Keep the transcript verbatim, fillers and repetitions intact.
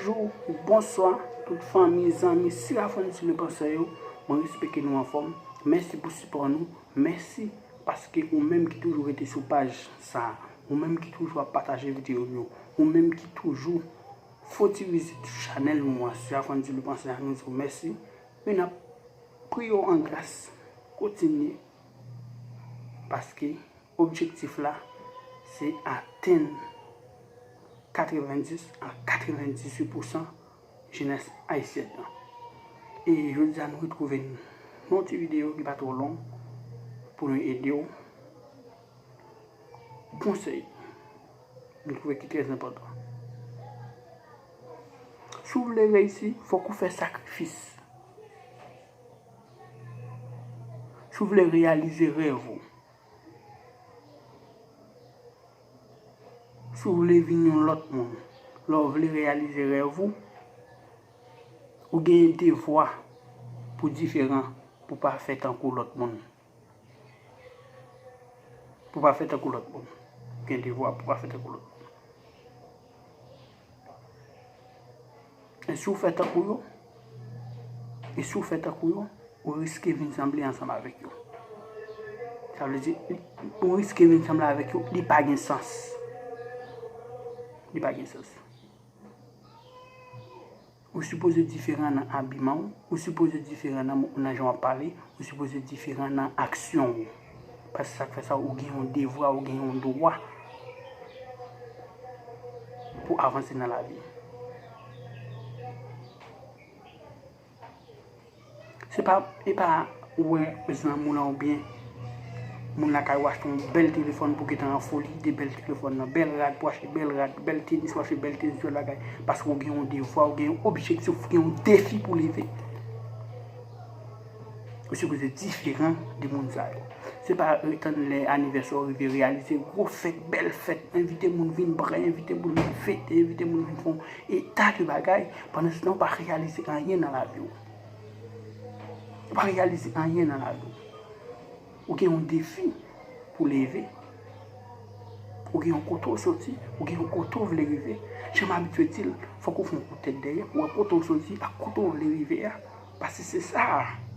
Bonjou, bonswa, tout fanmi, zanmi, Sirafon Ti Le Pansè yo. Mwen espere ke nou anfòm. Mèsi pou sipò nou. Mèsi paske ou menm ki toujou rete sou paj sa a, ou menm ki toujou ap pataje videyo nou, ou menm ki toujou fotirize chanèl nou an, Sirafon Ti Le Pansè a, nou di w mèsi. E n ap priye w an gras, kontinye, paske objektif la, se atenn katrevendis a katrevendizuit pousan jenès ayisyèn nan. E jodi a, nou retwouve n nan yon ti videyo ki pa twò long pou nou ede w. Konsèy, m twouve ki trè enpòtan. Si w vle reyisi, fòk ou fè sakrifis. Si w vle reyalize rèv ou, si w vle vin yon lòt moun, lè w vle reyalize rèv ou, ou gen devwa pou diferan, pou pa fè tankou lòt moun. Pou pa fè tankou lòt moun. Ou gen devwa pou pa fè tankou lòt moun. E si w fè tankou yo, e si w fè tankou yo, ou riske vin sanble ansanm avèk yo. Sa vle di, ou riske vin sanble avèk yo, li pa gen sans. Li pa gen sans. Ou sipoze diferan nan abiman w, ou sipoze diferan nan, nan jan w ap pale, ou sipoze diferan nan aksyon w. Paske sa k fè sa, ou gen yon devwa, ou gen yon dwa pou avanse nan lavi. Se pa, e pa ou wè zanmi w lan oubyen moun lakay ou achte yon bèl telefòn pou gentan an foli de bèl telefòn nan, bèl rad pou achte bèl rad, bèl tenis pou achte bèl tenis, bèl bagay. Paske ou gen yon devwa, ou gen yon objektif, ou gen yon defi pou leve. Ou sipoze diferan de moun sa yo. Se pa tann lè anivèsè w rive, reyalize gwo fèt, bèl fèt, envite moun vin bwè, envite moun vin fete, envite moun vin fè yon eta de bagay, pandan se tan ou pa reyalize anyen nan lavi w. Ou pa reyalize anyen nan lavi w. Ou gen yon defi pou leve. Ou gen yon kote w soti, ou gen yon kote w vle rive. Jan m abitye di l, fòk ou fè yon kout tèt dèyè pou w wè kote w soti ak kote w vle rive a. Paske se sa a.